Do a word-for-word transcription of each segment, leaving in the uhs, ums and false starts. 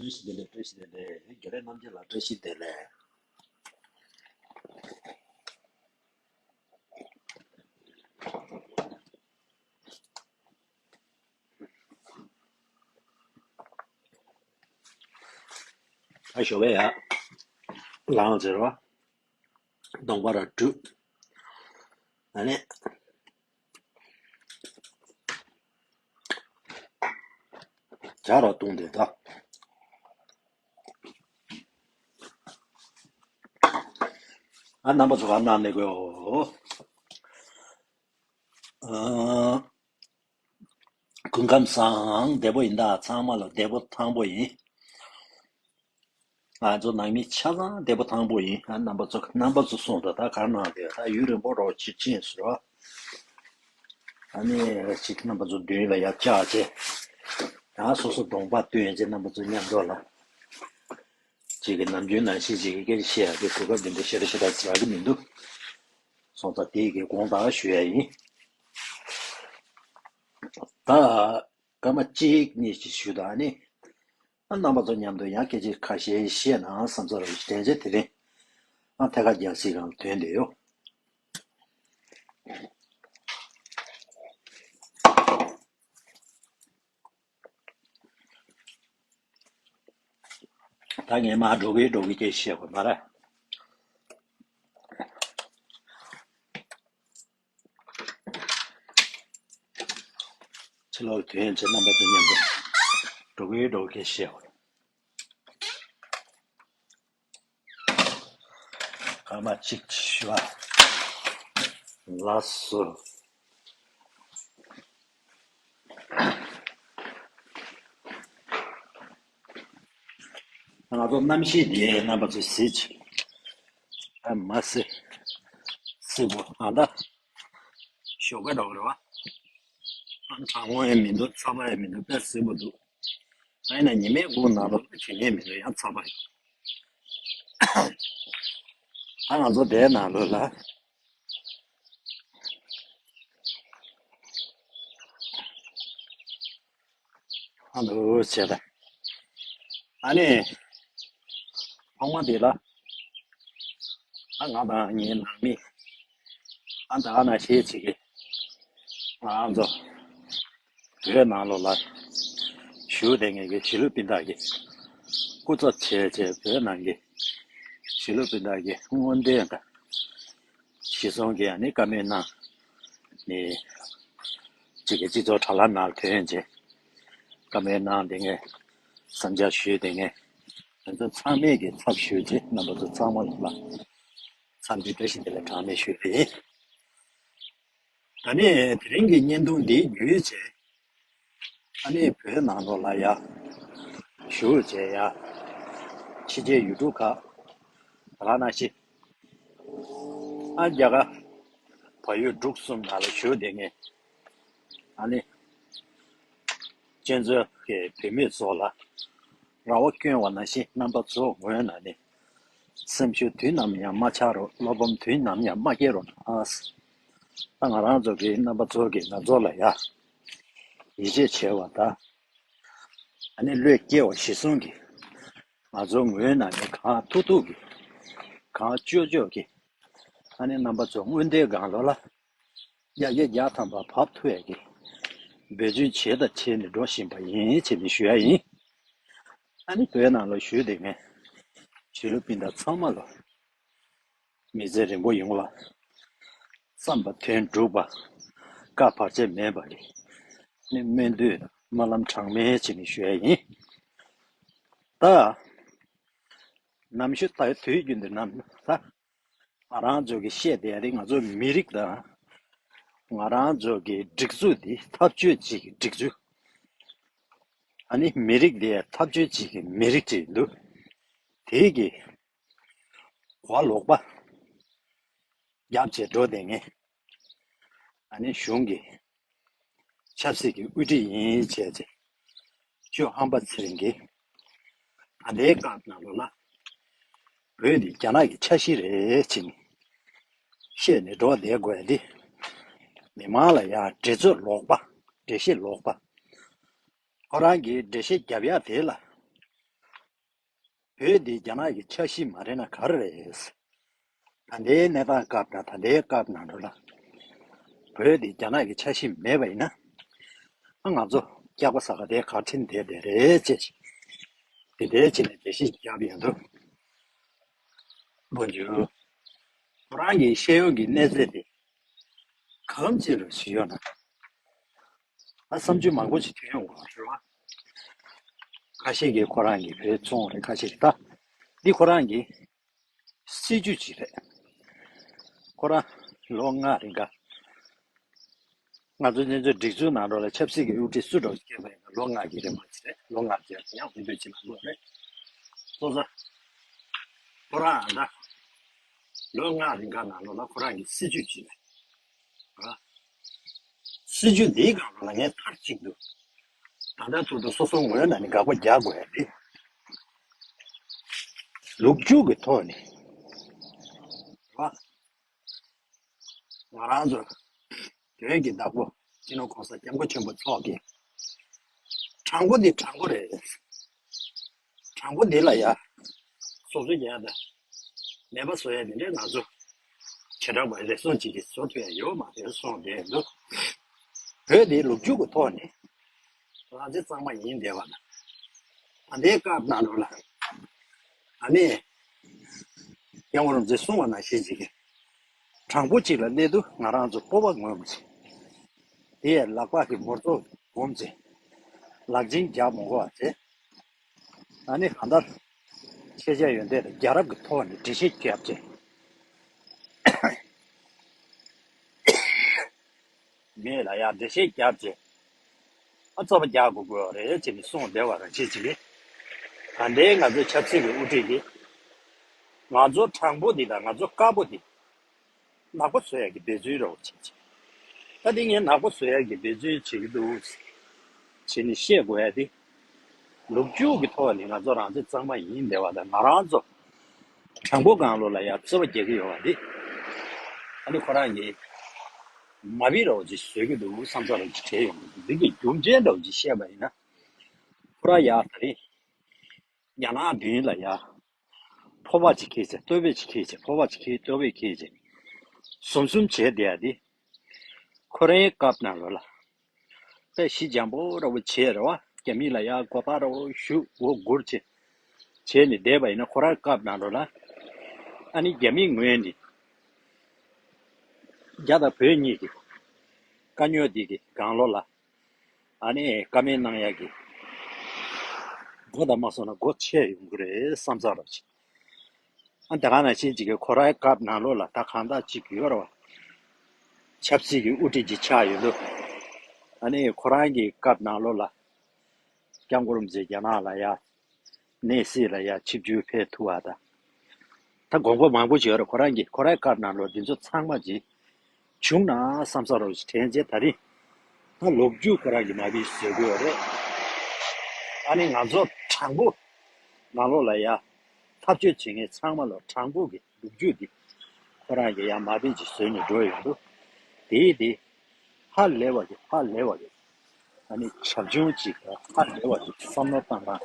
བཀྲ་ཤིས་བདེ་ལེགས། བཀྲ་ཤིས་བདེ་ལེགས། རྒྱལ་ལས་རྣམ་རྒྱལ་ལགས། བཀྲ་ཤིས་བདེ་ལེགས། ཨ་ཞོགས་པ་ཡ། ལངས་ཟེར་བ། གདོང་པ་ར་བཀྲུས། ཨ་ནི། ཇ་ར་བཏུང་དེ་ད། ཨ་རྣམ་པ་ཚོ་ག་ནང་ནས་གོ། ཨ། སྐུ་ཁམས་བཟང་། བདེ་པོ་ཡིན་ད། ཚང་མ་ལ་བདེ་པོ་ཐང་པོ་ཡིན། ང་ཚོ་ནང་མི་ཆ་ཚང་བདེ་པོ་ཐང་པོ་ཡིན། ཨ་རྣམ་པ་ཚོ་རྣམ་པ་ཚོ་གསུངས་ད། ད་གར་ནང་དེ་ད་ཡུན་རིང་པོ་རོགས་ཅིག་ཕྱིན་སོང་། ཨ་ནི་ཅིག་རྣམ་པ་ཚོ་མདུན་ལ་ཡར་བཅར་བྱས། ཡང་སོ་སོ་གདོང་པ་སྟོན་བྱས། རྣམ་པ་ཚོ་མཉམ་དུ་ལ་ཅིག་གི་ནམ་རྒྱུན་ནང་བཞིན་ཅིག་གི་སྐད་ཆ་བཤད་ཡག་གི་གོ་སྐབས་འདི་འདྲ་ཞེ་དྲག་ཞེ་དྲག་ཡག་གི་མི་འདུག། སོང་ཙང་དེ་གི་དགོངས་དག་ཞུ་ཡ་ཡིན། ད་སྐར་མ་གཅིག་གཉིས་ཅིག་ཞུ་དང་ནི། ཨ་རྣམ་པ་ཚོ་མཉམ་དུ་ཡང་སྐད་ཆ་ཁ་ཤས་བཤད་ན་བསམ་ཚར་བའི་དྲན་ཆེ། དེ་རིང་ཨ་ཐད་ཀར་རྒྱང་སྲིང་སྒང་ཐོན་བསྡད་ཡོད། ད་ངས་མར་འགྲོ་གི་འགྲོ་གི་སྐད་བཤད་དགོས་མ་རེད། ཕྱི་ལོགས་དོན་ཆེ་རྣམ་པ་ཚོ་མཉམ་དུ་འགྲོ་གི་འགྲོ་གི་སྐད་བཤད་དགོས། སྐར་མ་གཅིག་ཞུ་བ། ལགས་སོ། ང་ཚོ་གནམ་གཤིས་འདི་རྣམ་པ་ཚོས་གཟིགས། ཨ་མ་སི། སི་པོ་ཨ་ད། ཞོགས་པ་འདྲ་བོ་རེད་བ། ཨ་གྲང་མོ་ཡང་མི་འདུག། ཚ་བ་ཡང་མི་འདུག། དཔེ་སི་པོ་འདུག། ཨ་ཡིན་ན་ཉི་མའི་གུང་ནང་ལོགས་ཇི་སྙེད་མི་འདུག། ཡང་ཚ་བ་ཡོད། ད་ང་ཚོ་དེའི་ནང་ལོགས་ལ། ཨ་ལོ་བྱས་ད། ཨ་ནི། ཐོག་མ་དེ་ལ། ཨ་ང་དང་ངའི་ནང་མི། ཨ་ད་ཨ་ན་ཤེས་བྱེད་ཀྱི། ང་ཚོ། བོད་ནང་ལོགས་ལ་བཞུགས་བསྡད་མཁན་གྱི་གཞིས་ལུས་སྤུན་ཟླ་གི་སྐུ་ཚབ་བྱས་བྱས། བོད་ནང་གི་གཞིས་ལུས་སྤུན་ཟླ་གི་དངོས་བདེན་དང་གཞི་བཟུང་གི་ཨ་ནི་བཀའ་མོལ་གནང་ནས། གཅིག་གི་སྤྱི་ཚོགས་དྲ་ལམ་ནང་ཐོན་བྱས་བཀའ་མོལ་གནང་བསྡད་མཁན། བསམ་འཆར་ཞུས་བསྡད་མཁན། ང་ཚོ་ཚང་མས་ཀྱི་ཚབ་ཞུས་བྱས་རྣམ་པ་ཚོ་ཚང་མ་ལ་འཚམས་འདྲི་བཀྲ་ཤིས་བདེ་ལེགས་གྲངས་མེད་ཞུས་པ་ཡིན། ད་ནི་དེ་རིང་གི་བརྙན་ཐུང་འདི་བརྒྱུད་བྱས། ཨ་ནི་བོད་ནང་ལོགས་ལ་ཡ་བཞུགས་བྱས་ཡ། ཕྱི་རྒྱལ་ཡུལ་གྲུ་ཁག་ད་ག་ནང་བཞིན། ཨ་རྒྱ་གར་བལ་ཡུལ་འབྲུག་གསུམ་ནང་ལ་བཞུགས་བསྡད་མཁན། ཨ་ནི་གཅན་གཟན་གྱི་བུད་མེད་ཚོ་ལ་རེ་བ་བསྐྱོན་པ་ནང་བཞིན། རྣམ་པ་ཚོ་ངོས་ནས་ནི་སེམས་ཤུགས་དུས་ནམ་ཡང་མ་ཆག་རོགས། བློ་ཕམ་དུས་ནམ་ཡང་མ་སྐྱེ་རོགས་གནང་། ད་ང་རང་ཚོ་གི་རྣམ་པ་ཚོ་གིས་ང་ཚོ་ལ་ཡ་ཡིད་ཆེས་བྱས་པ་དང་། ཨ་ནི་བློས་སྐྱེ་བ་གཞི་བཟུང་གིས་ང་ཚོ་ངོས་ནས་ནི་གང་ཐུབ་ཐུབ་ཀྱིས། གང་ལྕོགས་ལྕོགས་ཀྱིས། ཨ་ནི་རྣམ་པ་ཚོ་དངོས་བདེན་སྒང་ལོགས་ལ་བརྒྱ་ཆ་བརྒྱ་ཐམ་པ་བབས་ཐུབ་ཡག་གི་འབད་བརྩོན་བྱས་དང་བྱས་ནས་འགྲོ་བཞིན་པ་ཡིན་ཅེས་ནས་ཞུ་ཡ་ཡིན། ཨ་ནི་བོད་ནང་ལ་བཞུགས་བསྡད་མཁན་གཞིས་ལུས་སྤུན་ཟླ་ཚང་མ་ལ་མི་ཚེ་རིང་པོ་ཡོང་བ། བསམ་པ་དོན་འགྲུབ་པ། བཀའ་བར་ཆད་མེད་པ་གི་ནི་སྨོན་འདུན་དང་སྨོན་ལམ་གྲངས་མེད་བྱས་ནས་ཞུ་ཡ་ཡིན། ད་ནམ་ཞུ་ད་དུས་རྒྱུན་དུ་ནམ་ད་ང་རང་ཚོ་གི་བཤད་བསྡད་ཡ་དེ་ང་ཚོ་མི་རིགས་དང་ང་རང་ཚོ་གི་སྒྲིག་འཛུགས་འདི་འཐབ་ཇུས་གཅིག་གི་སྒྲིག་འཛུགས། ཨ་ནི་མི་རིགས་དེ་འཐབ་ཇུས་གཅིག་གི་མི་རིགས་ཅིག་འདུག་དེའི་གི་གོ་ལོག་པ་རྒྱབ་བྱས་འགྲོ་བསྡད་མཁན། ཨ་ནི་གཞུང་གི་ཆབ་སྲིད་ཀྱི་དབུ་ཁྲིད་ཡིན་བྱས་ཚེ། ཆོས་ཧམ་པ་ཚེ་རིང་གིས་ད་ལྟའི་སྐབས་ནང་ལོགས་ལ་བོད་འདི་རྒྱ་ནག་གི་ཆ་ཤས་རེད་ཅེས་ནས་བཤད་ནས་འགྲོ་བསྡད་དགོས་ཡ་འདི། མི་མང་ལ་ཡང་འགྲེལ་བརྗོད་ལོག་པ། འགྲེལ་བཤད་ལོག་པ། ཁོ་རང་གིས་འགྲེལ་བཤད་རྒྱབ་ཡ་དེ་ལ། བོད་འདི་རྒྱ་ནག་གི་ཆ་ཤས་མ་རེད་ན་ག་རེ་རེད། ད་ལྟའི་གནས་སྟངས་སྐབས་དང་ད་ལྟའི་སྐབས་ནང་ལོགས་ལ། བོད་འདི་རྒྱ་ནག་གི་ཆ་ཤས་མེད་པ་ཡིན་ན། ཨ་ང་ཚོ་སྐྱག་པ་ཟ་ག་དེ་ག་ཁྲིན་བསྡད་བསྡད་རེད་ཅེས། དེ་འདྲའི་བྱས་ནས་འགྲེལ་བཤད་རྒྱབ་ཡོང་དུས། འབུ་འཇུ། ཁོ་རང་གི་ཤེས་ཡོན་གྱི་གནས་ཚད་དེ་གང་ཅི་རུ་ཞིག་ཡོད་ན། ཨ་བསམ་ཚུལ་མང་པོ་ཞིག་ཐོན་ཡོང་གི་རེད་བ། ཁ་ཤས་ཀྱིས་ཁོ་རང་གི་བོད་ཚོང་རེད། ཁ་ཤས་ཀྱིས་ད་འདི་ཁོ་རང་གི་སྲིད་ཇུས་ཅིག་རེད། ཁོ་རང་ལོ་ལྔ་རིང་ག་ང་ཚོ་བཙན་བྱོལ་སྒྲིག་འཛུགས་ནང་ལོགས་ལ་ཆབ་སྲིད་ཀྱི་དབུ་ཁྲིད་སུ་འདྲ་བོ་ཞིག་བསྐོས་པ་ཡིན་ན་ལོ་ལྔ་གི་རིང་མ་ཅིག་རེད། ལོ་ལྔ་ཅིག་ཡང་འོས་བསྡུ་ཅིག་ལ་དགོས་རེད། སོ་སོ་ཁོ་རང་ཨ་ད་ལོ་ལྔ་རིང་ག་ནང་ལོགས་ལ་ཁོ་རང་གི་སྲིད་ཇུས་ཅིག་རེད། ཨ། སྲིད་ཇུས་འདིའི་སྒང་ལ་ངས་མཐར་གཅིག་ཏུ། ད་ལྟ་ཚོད་དུ་སོ་སོའི་ངོས་ནས་ནི་དགག་པ་རྒྱག་དགོས་ཡ་དེ། ལུགས་འགྱུར་གྱི་ཐོག་ནས། ང་རང་ཚོ་བོད་ཀྱི་བདག་པོ་སྤྱི་ནོར་གོང་ས་སྐྱབས་མགོན་ཆེན་པོ་མཆོག་གིས། དྲང་པོ་འདི་དྲང་པོ་རེད། དྲང་པོ་འདི་ལ་ཡ། སོ་སོའི་རྒྱལ་དང་ནད་པ་བཟོ་ཡ་དེ་འདྲའི་ང་ཚོ་བྱེ་བྲག་པ་རེ་ཟུང་གཅིག་གིས་བཟོ་ཐུབ་ཡ་ཡོད་མ་རེད་གསུངས་བསྡད་འདུག་བོད་འདི་ལུགས་འགྱུར་གྱི་ཐོག་ནས་རང་བཙན་གཙང་མ་ཡིན་བསྡད་པ་དང་། ད་ལྟའི་སྐབས་ནང་ལོགས་ལ་ཨ་ནི་སྐྱབས་མགོན་རིན་པོ་ཆེས་གསུངས་པ་ནང་བཞིན་ཅིག་གིས་དྲང་པོ་གཅིག་ལ་གནས་དུས་ང་རང་ཚོ་སྤོབས་པ་ངོམས་བྱས། དེ་ཡས་ལག་པ་གི་མུར་ཚོགས་སྒོམ་བྱས། ལག་འཇིང་རྒྱག་མ་དགོས་པ་བྱས། ཨ་ནི་གང་ལྟར་ཤེས་བྱ་ཡོན་ཏན་དང་རྒྱལ་རབས་ཀྱི་ཐོག་ནས་འགྲེལ་བཤད་བརྒྱབ་བྱས། མི་ལ་ཡང་འགྲེལ་བཤད་བརྒྱབ་བྱས། ཨ་རྩོད་པ་རྒྱག་དགོས་དགོས་རེད་ཅེས་ནས་གསུངས་བསྡད་པ་རང་བྱེད་ཅིག་གིས། ད་ལྟའི་ང་ཚོའི་ཆབ་སྲིད་ཀྱི་དབུ་ཁྲིད་འདི། ང་ཚོ་དྲང་པོ་འདི་དང་ང་ཚོ་དཀར་པོ་འདི། ནག་པོ་བཟོ་ཡག་གི་འབད་བརྩོན་རོགས་བྱེད་ཅིག་ད་འདི་ངས་ནག་པོ་བཟོ་ཡག་གི་འབད་བརྩོན་བྱེད་ཀྱི་འདུག་བྱས་ནས་བཤད་དགོས་ཡ་དེ། ལུགས་འགྱུར་གྱི་ཐོག་ནས་ང་ཚོ་རང་བཙན་གཙང་མ་ཡིན་བསྡད་པ་དང་ང་རང་ཚོ་དྲང་པོ་སྒང་ལོགས་ལ་ཡ་རྩོད་པ་རྒྱག་གི་ཡོད་པ་འདི། ཨ་ནི་ཁོ་རང་གིས་མ་བི་རོགས་ཅིག་བཟོས་ཀྱི་འདུག་བསམ་ས་རོགས་ཅིག་བྲལ་ཡོང་གི་འདུག་འདི་གི་རྒྱུ་མཚན་རོགས་ཅིག་བཤད་པ་ཡིན་ན། ཁོ་རང་ཡ་ད་རེས་རྒྱ་ནག་མདུན་ལ་ཡ། ཕོར་པ་གཅིག་འཁྱེར་བྱས་ལྟོ་ཕད་གཅིག་འཁྱེར་བྱས་ཕོར་པ་གཅིག་འཁྱེར་ལྟོ་ཕད་འཁྱེར་བྱས། ཟུམ་ཟུམ་བྱས་བསྡད་ཡ་འདི། ཁོ་རའི་སྐབས་ནང་ལོགས་ལ། དཔེ་ཞི་འཇམ་པོ་འདྲ་བོ་བྱས་རེད་བ། རྒྱ་མི་ལ་ཡ་མགོ་བཏགས་འདྲ་བོ་གཞུ་འོ་སྒུར་བྱས། བྱས་ནས་བསྡད་པ་ཡིན་ན་ཁོ་རའི་སྐབས་ནང་ལོགས་ལ། ཨ་ནི་རྒྱ་མིའི་ངོས་ནས། རྒྱ་དང་བོད་གཉིས་ཀྱི་དཀའ་རྙོག་འདི་གི་སྒང་ལོགས་ལ། ཨ་ནི་བཀའ་མོལ་གནང་ཡག་གི་སྒོ་དང་མ་སོང་ན་སྒོ་ཕྱེ་ཡོང་གི་རེད་བསམ་ཚར་བ་ཅིག་ཨ་ད་ག་ནང་བཞིན་ཅིག་གི་ཁོ་རའི་སྐབས་ནང་ལོགས་ལ་ད་གང་ལྟར་ཅིག་ཡོད་རེད་བ། ཆབ་སྲིད་ཀྱི་དབུ་ཁྲིད་ཅིག་ཆགས་ཡོད་འདུག་ཨ་ནི་ཁོ་རང་གི་སྐབས་ནང་ལོགས་ལ་སྐྱབས་མགོན་རིན་པོ་ཆེ་རྒྱ་ནག་ལ་ཡ་གནས་སྲིད་ལ་ཡ་ཆིབས་བསྒྱུར་ཕེབས་ཐུབ་པ་དང་། ད་དགོངས་པ་མང་པོ་ཞིག་ཡོད་རེད། ཁོ་རང་གིས་ཁོ་རའི་སྐབས་ནང་ལོགས་འདི་ཚོ་ཚང་མ་ཅིག་བྱུང་ན་བསམ་ས་རོགས་ཞིག་དྲན་རྗེས་ད་རེས་ད་ལོ་རྒྱུས་ཁོ་རང་གིས་མ་བི་བཟོས་དགོས་རེད། ཨ་ནི་ང་ཚོ་དྲང་པོ་ནང་ལོགས་ལ་ཡ་འཐབ་རྩོད་བྱེད་མཁན་ཚང་མ་ལ་དྲང་པོ་གི་ལོ་རྒྱུས་འདི་ཁོ་རང་གིས་ཡ་མ་བི་ཅིག་བཟོས་ནས་འགྲོ་ཡོང་དུས་དེའི་དེ་ཧ་ལས་པ་གི་ཧ་ལས་པ་གི་ཨ་ནི་བྱབ་ཆུང་གཅིག་ཧ་ལས་པ་གི་བསམ་བློ་བཏང་ན་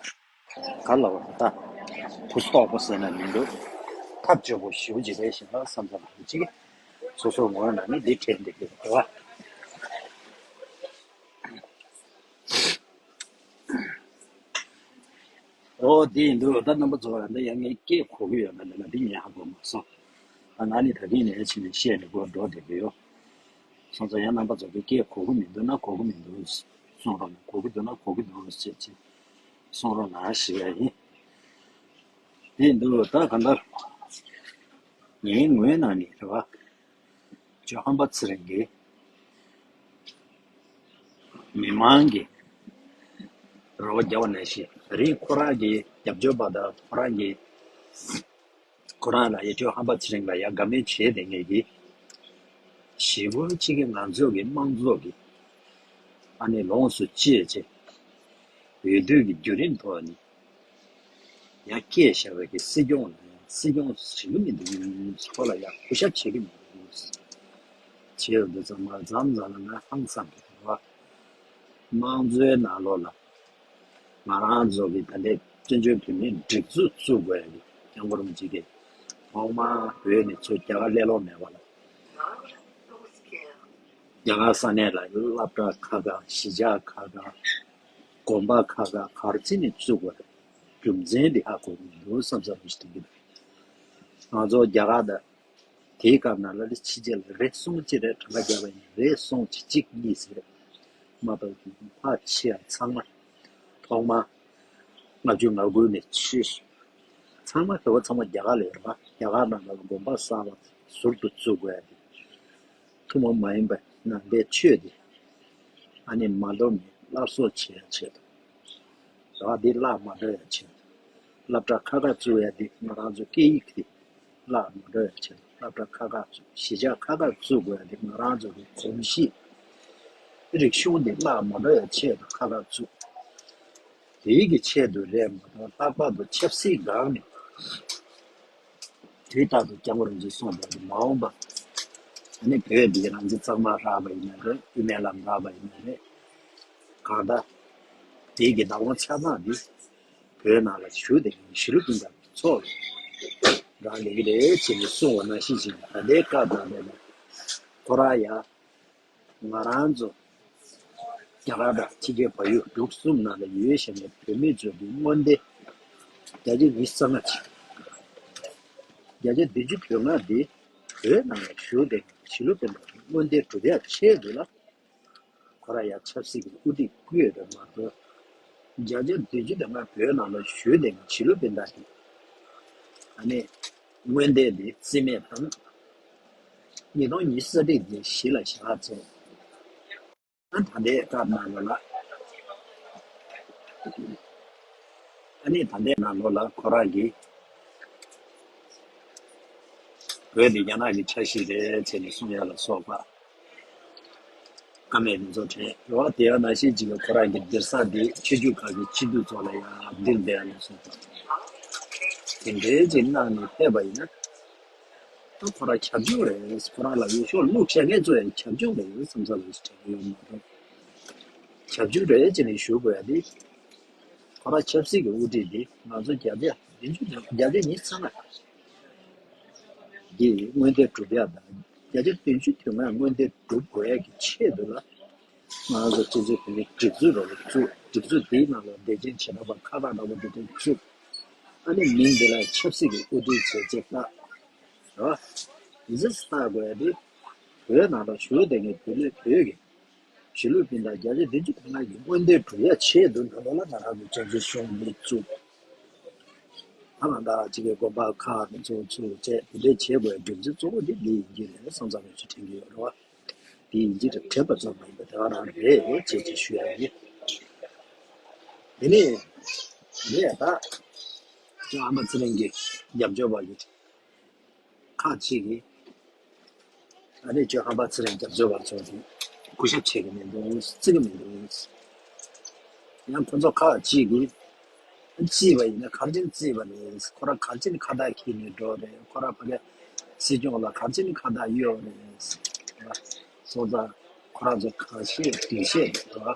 ག་ལ་བ་ད་གུ་སྟོག་པོ་ཟེར་ན་མི་འདུག་ཐབས་སྐྱོ་པོ་ཞེ་པོ་ཅིག་རེད་ཤག་བསམ་བསམ་གཅིག་སོ་སོའི་ངོས་ནས་ནི་འདི་དྲན་བསྡད་ཀྱི་རེད་བ། ཨོ་དེ་ཡིན་དུས་ད་རྣམ་པ་ཚོ་ཡང་ད་ཡང་ངའི་སྐད་གོ་གི་ཡོད་ན་མེད་ན་འདི་ངས་ཧ་གོ་མ་སོང་། ད་ང་ནི་ད་གིན་ནས་ཕྱིན་ནས་བཤད་ནས་སྒོ་འགྲོ་བསྡད་ཀྱི་ཡོད། སོང་ཙང་ཡང་རྣམ་པ་ཚོ་གིས་སྐད་གོ་གི་མི་འདུག་ན་གོ་གི་མི་འདུག་གསུང་རོགས་གནང་། གོ་གི་འདུག་ན་གོ་གི་འདུག་ཅེས་ཅེས་གསུང་རོགས་གནང་ཞུ་ཡ་ཡིན། དེ་འདུག་ད་གང་ལྟར་ངའི་ངོས་ནས་ནི་རེད་བ། ཇོ་ཧམ་པ་ཚེ་རིང་གིས་མི་མང་གི་རོགས་རྒྱབ་པ་ནང་བཞིན། ད་རིང་ཁོ་རང་གི་རྒྱབ་སྐྱོར་པ་དང་ཁོ་རང་གི་ཁོ་རང་ལ་ཡ་ཇོ་ཧམ་པ་ཚེ་རིང་ལ་ཡ་དགའ་མོས་བྱས་བསྡད་མཁན་གྱི་ཞི་རྒོལ་གཅིག་གི་ང་ཚོ་གི་དམངས་གཙོ་གི་ཨ་ནི་ལོངས་སུ་སྤྱད་བྱས། འོས་བསྡུ་གི་བརྒྱུད་རིམ་ཐོག་ནས་ཡང་བསྐྱལ་བཞག་པའི་གི་སྲིད་སྐྱོང་ལ་ཡང་སྲིད་སྐྱོང་བྱེད་ཀྱི་མི་འདུག་ཁོ་ལ་ཡང་གུས་ཞབས་བྱེད་ཀྱི་མི་འདུག་བྱས་ཡོང་དུས་ཙམ་པ་མཚམས་མཚམས་ལ་ང་ཧང་སང་གི་འདུག་བ། དམངས་གཙོའི་ནང་ལོགས་ལ་ང་རང་ཚོ་གི་ད་ལྟའི་བཙན་བྱོལ་བོད་མིའི་སྒྲིག་འཛུགས་བཙུགས་དགོས་ཡ་གི་སྐྱབས་མགོན་རིན་པོ་ཆེ་གིས་ཐོག་མར་བོད་ནས་ཚུར་རྒྱ་གར་སླེབས་ལོང་མེད་པ་ལ། རྒྱ་གར་ས་གནས་ལ་སློབ་གྲྭ་ཁག་ཁག་གཞིས་ཆགས་ཁག་ཁག་དགོན་པ་ཁག་ཁག་ག་རེ་བྱས་ནས་བཙུགས་པ་རེད། རྒྱུ་མཚན་འདི་ཧ་གོ་གི་མི་འདུག་བསམ་བསམ་ཞིག་དྲན་གྱི་འདུག་ང་ཚོ་རྒྱ་གར་དང་དེའི་སྐབས་ནང་ལ་ཕྱི་རྒྱལ་ལ་རེ་ཟུང་ཅིག་རེད། གྲངས་ཀ་རྒྱག་པ་ཡིན་རེ་ཟུང་ཅིག་གཅིག་གཉིས་ཟེར་མ་གཏོགས་ཕལ་ཆེ་བ་ཚང་མ་ཐོག་མར་ལྔ་བཅུ་ང་དགུ་ནས་ཆོས་ཚང་མ་དེ་བ་ཚང་མ་རྒྱ་གར་ལ་ཡོད་པ། རྒྱ་གར་ནང་ལ་དགོན་པ་གསར་པ་ཟུར་དུ་བཙུགས་དགོས་ཡ་དེ། ཐུན་མོང་མ་ཡིན་པ་ནང་པའི་ཆོས་དེ་ཨ་ནི་མ་འགྲོ་ནས་སླར་གསོ་བྱེད་ཡ་ཆེད་དུ། རེ་བ་འདི་བརླག་མ་འགྲོ་ཡ་ཆེད་དུ། སློབ་གྲྭ་ཁག་ཁག་བཙུགས་ཡ་འདི་ང་རང་ཚོ་སྐད་ཡིག་དེ་བརླག་མ་འགྲོ་ཡ་ཆེད་དུ་སློབ་གྲྭ་ཁག་ཁག་བཙུགས། གཞིས་ཆགས་ཁག་ཁག་བཙུགས་དགོས་ཡ་འདི་ང་རང་ཚོ་གི་གོམས་གཤིས་རིག་གཞུང་འདི་བརླག་མ་འགྲོ་ཡ་ཆེད་དུ་ཁག་ཁག་བཙུགས། དེའི་གི་ཆེད་དུ་རེད་མ་གཏོགས་ལྷག་པར་དུ་ཆབ་སྲིད་སྒང་ནས། དུས་རྟག་ཏུ་སྐྱབས་མགོན་རིན་པོ་ཆེས་གསུངས་པ་ནི་མ་འོངས་པ་ཨ་ནི་བོད་འདི་རང་བཙན་གཙང་མ་རག་པ་ཡིན་ན་རེད། དབུ་མའི་ལམ་རག་པ་ཡིན་ན་རེད། གང་ལྟར་དེའི་གི་བདག་དབང་ཆ་ཚང་འདི་བོད་ནང་ལ་ཞུགས་བསྡད་མཁན་གཞིས་ལུས་སྤུན་ཟླ་ཚོ་རང་ལས་ཀྱི་རེད་ཅེས་ནས་གསུངས་པ་ནང་བཞིན་བྱས་ནས། ད་ལྟའི་སྐབས་དང་ལྡན་ནས་ཁོ་རང་ཡང་ང་རང་ཚོ་རྒྱ་གར་དང་ཕྱི་རྒྱལ་བལ་ཡུལ་འབྲུག་གསུམ་ནང་ལ་ཡོད་བཞིན་པའི་བོད་མི་ཚོ་གི་མངོན་འདོད་བརྒྱ་ཆ་ཉི་ཤུ་རྩ་ལྔ་ཅིག་བརྒྱ་ཆ་བདུན་ཅུ་དོན་ལྔ་འདི་བོད་ནང་ལ་བཞུགས་ཏེ་གཞིས་ལུས་སྤུན་ཟླ་གི་མངོན་འདོད་སྒྲུབ་ཡག་ཆེད་དུ་ལ། ཁོ་རང་ཡང་ཆབ་སྲིད་ཀྱི་དབུ་ཁྲིད་བསྐོས་རེད་མ་གཏོགས། བརྒྱ་ཆ་བདུན་ཅུ་དོན་ལྔ་བོད་ནང་ལ་བཞུགས་ཏེ་གཞིས་ལུས་སྤུན་ཟླ་གི་ཨ་ནི་མངོན་འདོད་འདི་རྩིས་མེད་བཏང་། ཉིས་སྟོང་ཉི་ཤུ་རྩ་གཅིག་གི་གཞི་ལ་བཞག་བྱས། ཨ་ད་ལྟའི་སྐབས་ནང་ལོགས་ལ། ཨ་ནི་ད་ལྟའི་ནང་ལོགས་ལ་ཁོ་རང་གིས་བོད་འདི་རྒྱ་ནག་གི་ཆ་ཤས་རེད་ཟེར་ནས་གསུང་ཡ་ལ་སོགས་པ་ཀ་མེད་དེ་ཚོ་དྲན་རེད་བ། དེ་ཡང་ནང་བཞིན་ཅིག་ལ་ཁོ་རང་གི་སྡེར་ས་འདི་ཆོས་བརྒྱུད་ཁག་གི་སྤྱི་འཐུས་ཚོ་ལ་ཡང་སྡིགས་བསྡད་ཡ་ལ་སོགས་པ་དེ་འདྲའི་ཅིག་གནང་ནས་ཕེབས་པ་ཡིན་ན། ད་ཁོ་རང་ཁྱབ་འཇུག་རེད། ཁོ་རང་ལ་འོས་ཤོག་བླུགས་བྱས་མཁན་ཚོ་ཡང་ཁྱབ་འཇུག་རེད་བསམ་ས་ལ་དྲན་གྱི་ཡོད་མ་གཏོགས། ཁྱབ་འཇུག་རེད་ཅེས་ནས་ཞུ་དགོས་ཡ་དེ། ཁོ་རང་ཆབ་སྲིད་ཀྱི་དབུ་ཁྲིད་དེ་ང་ཚོ་བརྒྱ་ཆ་བདུན་ཅུ་དོན་བརྒྱ་ཆ་ཉི་ཤུ་རྩ་ལྔ་གི་མངོན་འདོད་སྒྲུབ་ཡ་དང་། བརྒྱ་ཆ་བདུན་ཅུ་དོན་ལྔ་མངོན་འདོད་སྒྲུབ་དགོས་ཡ་གི་ཆེད་དུ་ལ། ང་ཚོ་སྤྱི་ཚོགས་ཀྱི་སྒྲིག་འཛུགས་རོགས་བཙུགས། སྒྲིག་འཛུགས་དེའི་ནང་ལ་དད་ཅན་བྱེད་ནུས་པ་ཁག་ཁག་འདྲ་པོ་དེ་འདྲ་བཙུགས། ཨ་ནི་མིང་དེ་ལ་ཆབ་སྲིད་ཀྱི་དབུ་ཁྲིད་བྱས་ཅེས་བཏགས། རེད་བ། འདི་ཚོ་བལྟ་དགོས་ཡ་དེ། བོད་ནང་ལ་བཞུགས་བསྡད་མཁན་བོད་ལས་བོད་ཀྱི་གཞིས་ལུས་སྤུན་ཟླ་བརྒྱ་ཆ་བདུན་ཅུ་དོན་ལྔ་གི་མངོན་འདོད་སྒྲུབ་ཡ་ཆེད་དུ་ནང་ལོགས་ལ་ང་རང་ཚོ་བཙན་བྱོལ་གཞུང་འདི་བཙུགས། ད་ང་ད་གཅིག་གི་དགོན་པ་ཁག་དེ་ཚོ་ཚུགས་བྱས་དེ་འདྲས་བྱེད་དགོས་ཡ་རྒྱུ་མཚན་གཙོ་བོ་དེ་འདི་ཡིན་གྱི་རེད་བསམ་ཙང་ངས་ཚོ་དྲན་གྱི་ཡོད་རེད་བ། དེ་ཡིན་གྱི་རེད། དྲན་པ་ཙམ་མ་ཡིན་པ་དེ་ག་རང་རེད་ཅེས་ཅིག་ཞུ་ཡ་ཡིན། དེ་ནས་དེ་ནས་ད་ཅོ་ཧམ་པ་ཚེ་རིང་གི་རྒྱབ་སྐྱོར་པ་གི་ཁག་ཅིག་གིས་ཨ་ནི་ཅོ་ཧམ་པ་ཚེ་རིང་རྒྱབ་སྐྱོར་པ་ཚོ་གིས་གུས་ཞབས་བྱེད་ཀྱི་མི་འདུག་བརྩི་གི་མི་འདུག་ཡང་ཁོ་ཚོ་ཁག་ཅིག་གིས་བརྩིས་པ་ཡིན་ན་ག་རེ་བྱས་ནས་བརྩིས་པ་རེད། ཁོ་རང་ག་རེ་བྱས་ནས་ཁ་བརྡ་འཁྱེར་ནས་འགྲོ་རེད། ཁོ་རང་ཕ་གི་སྲིད་སྐྱོང་ལ་ག་རེ་བྱས་ནས་ཁ་བརྡ་གཡོག་རེད། སོང་ཙང་ཁོ་རང་ཚོ་གང་བཤད་གང་བཤད་འགྲོ།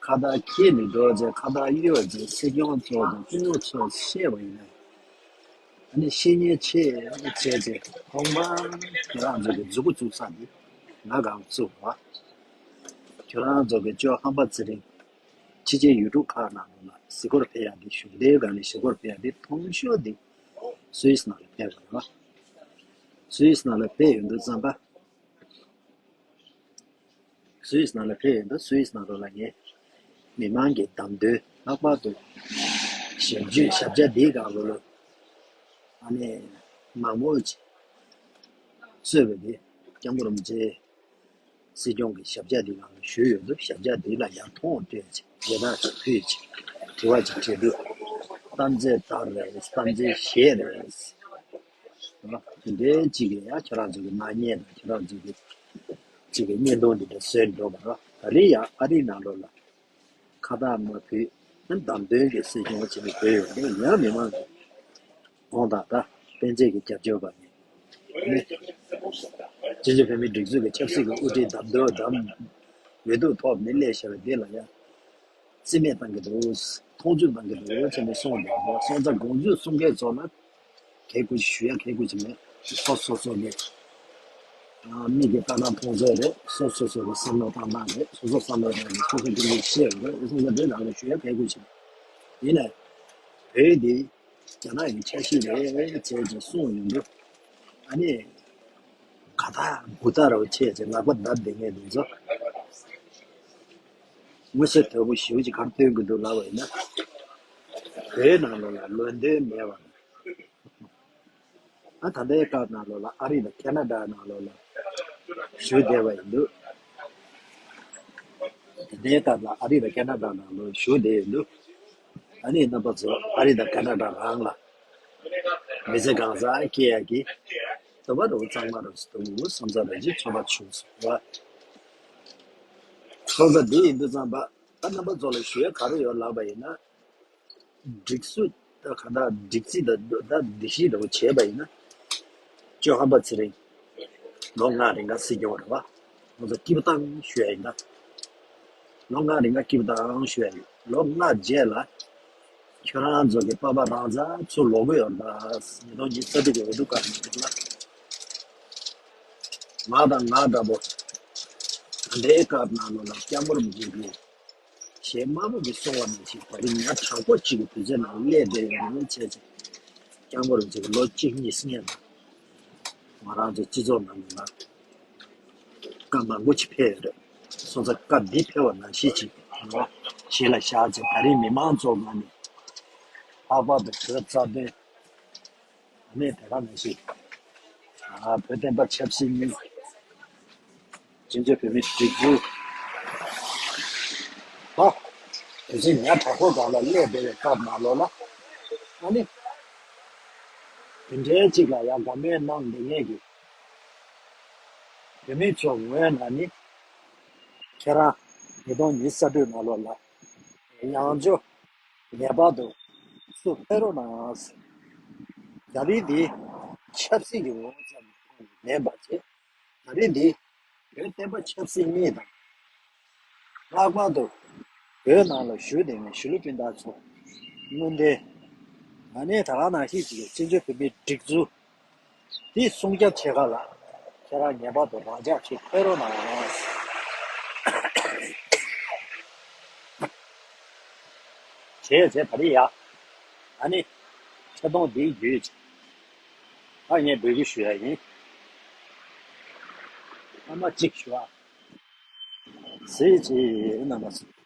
ཁ་བརྡ་འཁྱེར་ནས་འགྲོ་རྗེས་ཁ་བརྡ་གཡོག་རྗེས་སྲིད་སྐྱོང་ཚོ་དང་སྐུ་ངོ་ཚོ་བཤད་པ་ཡིན་ན། ཨ་ནི་བཤེས་གཉེན་ཆེ་བྱས་རྗེས་ཐོག་མར་ཁྱེད་རང་ཚོ་གི་མཛུབ་གུ་བཙུགས་ས་འདི་ང་གང་བཙུགས་པ། ཁྱེད་རང་ཚོ་གི་ཅོ་ཧམ་པ་ཚེ་རིང་ཕྱི་རྒྱལ་ཡུལ་གྲུ་ཁག་ནང་ལ་གཟིགས་སྐོར་ཕེབས་ཡག་འདི་གཞུང་འབྲེལ་སྒང་ནས་གཟིགས་སྐོར་ཕེབས་ཡག་འདི་མཐོང་ཤོས་འདི་སུད་སི་ནང་ལ་ཕེབས་པ་རེད་བ། སུད་སི་ནང་ལ་ཕེབས་ཡོང་དུས་ཙམ་པ། སུད་སི་ནང་ལ་ཕེབས་ཡོད་འདུག་སུད་སི་ནང་ལོགས་ལ་ངས་མི་མང་གི་འདམ་དོན་ལྷག་པར་དུ་ཞབས་ཞུ་ཞབས་བཅགས་འདིའི་སྒང་ལོགས་ལ་ཨ་ནི་མང་པོ་ཅིག་གཙོས་པའི་གི་སྐྱབས་མགོན་རིན་པོ་ཆེ་སྲིད་སྐྱོང་གི་ཞབས་བཅགས་འདིའི་སྒང་ལ་ཞུས་ཡོད་འདུག་ཞབས་བཅགས་འདི་ལ་ཡང་མཐོང་སྤྲོད་ཅིག་མཇལ་དར་ཅིག་ཕུལ་ཅིག་དྲི་བ་ཅིག་དྲིས་དུས་གཏམ་ཚེ་དར་རེད། གཏམ་ཚེ་གཞས་རེད། དེ་འདྲའི་ཅིག་གི་ཡང་ཁྱེད་རང་ཚོ་གི་ནག་ཉེས་དང་ཁྱེད་རང་ཚོ་གི་ཅིག་གི་བརྙན་ཐུང་འདི་འདྲ་བཟོས་འགྲོ་བ་ར། ད་རེས་ཡང་ཨ་རིའི་ནང་ལོགས་ལ་ཁ་བཏགས་མ་ཕུལ་ན་འདམ་དོན་གྱི་སྲིད་སྐྱོང་བྱས་ནས་བསྡད་ཡོད་འདུག་ཡང་མི་མང་གི་དགོངས་དག་དང་སྤེན་ཚེ་གི་རྒྱབ་སྐྱོར་བ་ནི་སྤྱི་ཚོགས་བོད་མིའི་སྒྲིག་འཛུགས་ཀྱི་ཆབ་སྲིད་ཀྱི་དབུ་ཁྲིད་འདམ་དོན་འདམ་འོས་བསྡུ་ཐོབ་ནས་སླེབས་བཞག་པ་འདི་ལ་ཡང་རྩིས་མེད་བཏང་གི་འདུག་མཐོང་ཆུང་བཏང་གི་འདུག་ཅེས་ནས་གསུངས་འདུག་སོང་ཙང་དགོངས་ཚུལ་གསུང་མཁན་ཚོ་ལ་གལ་དགོས་ཞུ་ཡ་གལ་དགོས་ཅིག་མེད། སོ་སོ་སོ་གི་མིག་གིས་ལྟ་ན་མཐོང་ཚད་རེད། སོ་སོ་སོ་གི་བསམ་བློ་བཏང་སྟངས་རེད། སོ་སོ་བསམ་བློ་བཏང་ནས་སོ་སོ་སྐྱིད་སྡུག་ཤེས་རེད། སོང་ཙང་དེ་ནང་ལ་ཞུ་ཡ་གལ་དགོས་ཅིག་མེད། ཡིན་ནའི་བོད་འདི་རྒྱ་ནག་གི་ཆ་ཤས་རེད་ཅེས་ཅིག་གསུངས་ཡོང་དུས། ཨ་ནི་ག་ད་གུ་ད་རོ་ཆེ་ཆེ་ལག་པ་བརྡབ་བསྡད་མཁན་དེ་ཚོ་མངོན་གསལ་དོད་པོ་ཞེ་པོ་ཅིག་ག་རེ་སྟོན་གྱི་འདུག་ལབ་པ་ཡིན་ན། བོད་ནང་ལོགས་ལ་ལོན་ཏོན་མེད་པ། ཨ་ད་ལྟའི་སྐབས་ནང་ལོགས་ལ་ཨ་རི་དང་ཁེ་ན་ཌ་ནང་ལོགས་ལ་བཞུགས་བསྡད་པ་ཡིན་འདུག་ད་ལྟའི་སྐབས་ལ་ཨ་རི་དང་ཁེ་ན་ཌ་ནང་ལོགས་བཞུགས་བསྡད་ཡོད་འདུག་ཨ་ནི་རྣམ་པ་ཚོ་ཨ་རི་དང་ཁེ་ན་ཌ་རང་ལ་མི་ཚེ་གང་ཟག་སྐྱེལ་ཡག་གི་འདོད་པ་འདྲ་བོ་གཙང་མ་རུ་སྟོན་དགོས་བསམ་ས་རེ་ཅིག་ཚོར་བ་བྱུང་སོང་བ། ཚོར་བ་འདི་ཡིན་དུས་ཙམ་པ་ད་རྣམ་པ་ཚོ་ལ་ཞུ་ཡ་ག་རེ་ཡོད་ལབ་པ་ཡིན་ན། སྒྲིག་སྲོལ་ད་ག་ད་སྒྲིག་རྩིས་ད་ད་སྒྲིག་གཞི་འདྲ་བོ་བྱས་པ་ཡིན་ན། ཅོ་ཧམ་པ་ཚེ་རིང་ལོ་ལྔ་རིང་ག་སྲིད་སྐྱོང་རེད་བ། ང་ཚོ་སྐྱིད་པོ་བཏང་ཞུ་ཡ་ཡིན་ད། ལོ་ལྔ་རིང་ག་སྐྱིད་པོ་བཏང་ཞུ་ཡ་ཡིན། ལོ་ལྔ་རྗེས་ལ་ཁྱོད་རང་ཚོ་གི་པ་ཕ་རང་ཚ་ཚུར་ལོག་གི་ཡོད་རེད་ད། ཉིས་སྟོང་ཉི་ཤུ་རྩ་དྲུག་གི་འོས་བསྡུ་སྐབས་ནས་རེད་ལ། ང་དང་ང་འདྲ་པོ་ད་ལྟའི་སྐབས་ནང་ལོགས་ལ་སྐྱབས་མགོན་རིན་པོ་ཆེ་གིས་གཞན་དམར་པོ་གིས་གསུངས་པ་ནང་བཞིན་ད་རིང་ཉག་ཕྲ་པོ་གཅིག་གི་དུས་ཚོད་ནང་སླེབས་བསྡད་ཡོད་རེད་བྱས་ཙང་། སྐྱབས་མགོན་རིན་པོ་ཆེ་གིས་ལོ་གཅིག་གཉིས་སྔོན་ལ་ང་རང་ཚོའི་སྤྱི་ཚོགས་ནང་ལ་བཀའ་མང་པོ་ཅིག་ཕེབས་ཡོད་རེད། སོང་ཙང་བཀའ་འདི་ཕེབས་པ་ནང་བཞིན་ཅིག་ང་གཞི་ལ་བཞག་ཅིག་ད་རིང་མི་མང་ཚོ་ངོས་ནས་ལྷག་པར་དུ་བོད་རྩ་དོན། ཨ་ནི་དེ་ག་ནང་བཞིན། ཨ་བོད་བསྟན་པ་ཆབ་སྲིད་གཉིས། བཙན་བྱོལ་བོད་མིའི་སྒྲིག་འཛུགས། ཨ་དེ་བཞིན་ཉག་ཕྲ་པོ་སྒང་ལ་སླེབས་བསྡད་པའི་སྐབས་ནང་ལོགས་ལ། ཨ་ནི་དེ་འདྲའི་ཅིག་ལ་ཡང་དགའ་མོས་གནང་བསྡད་མཁན་གྱི་བོད་མི་ཚོ་ངོས་ནས་ནི་ཁྱེད་རང་ཉིས་སྟོང་ཉི་ཤུ་རྩ་དྲུག་ནང་ལོགས་ལ་ཡང་བསྐྱར་ངེས་པར་དུ་ཚུར་ཕེབས་རོགས་གནང་། ད་རིང་འདི་ཆབ་སྲིད་ཀྱི་འོག་ཙམ་མིན་པ་བྱས། ད་རིང་འདི་བོད་བསྟན་པ་ཆབ་སྲིད་གཉིས་དང་། ལྷག་པར་དུ་བོད་ནང་ལ་བཞུགས་བསྡད་མཁན་ཞི་ལུ་སྤུན་ཟླ་ཚོ་སྔོན་ལྡན། ཨ་ནི་ད་ག་ནང་བཞིན་ཅིག་བཙན་བྱོལ་བོད་མིའི་སྒྲིག་འཛུགས་འདི་སྲུང་སྐྱོབ་བྱེད་ག་ལ་ཁྱེད་རང་ངེས་པར་དུ་རང་འཇགས་ཅིག་ཕེབས་རོགས་གནང་། བྱས་བྱས་ད་རེས་ཡ། ཨ་ནི་ཆེ་མཐོང་འདིའི་བརྒྱུད་ཨ་ངས་འབོད་སྐུལ་ཞུ་ཡ་ཡིན། ཨ་མ་གཅིག་ཞུ་ཨ། གཟིགས་ཅིག་གནང་བ་སོང་།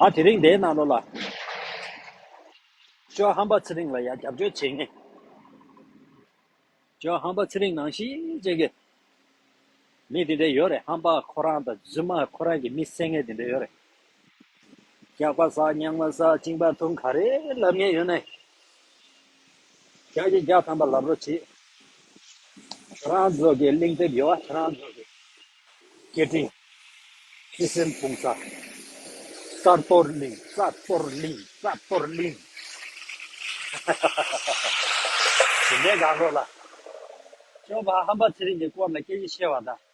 ཨ་དེ་རིང་འདིའི་ནང་ལོགས་ལ་ཅོ་ཧམ་པ་ཚེ་རིང་ལ་ཡ་རྒྱབ་སྐྱོར་བྱེད་མཁན། ཅོ་ཧམ་པ་ཚེ་རིང་ནང་བཞིན་ཅིག་གི་མི་དེ་འདྲ་ཡོད་རེད། ཧམ་པ་ཁོ་རང་དང་རྫུན་མ་ཁོ་རང་གི་མི་བསད་མཁན་དེ་འདྲ་ཡོད་རེད། སྐྱག་པ་ཟ། རྙིང་མ་ཟ། གཅིན་པ་འཐུང་། ག་རེ་ལབ་མཁན་ཡོད་ན་བརྒྱ་ཆ་བརྒྱ་ཐམ་པ་ལབ་རོགས་བྱེད། ཁྱེད་རང་ཚོ་གི་གླེང་དེབ་ཡོད་པ། ཁྱེད་རང་ཚོ་གི་སྐད་འཕྲིན་སྤྱི་སེམས་ཕུང་ས། རྩ་གཏོར་གླིང་། རྩ་གཏོར་གླིང་། རྩ་གཏོར་གླིང་། དེ་འདྲའི་སྒང་ལོགས་ལ་ཅོ་ཧམ་པ་ཚེ་རིང་གི་སྐོར་ལ་སྐད་ཆ་བཤད་པ་དང་།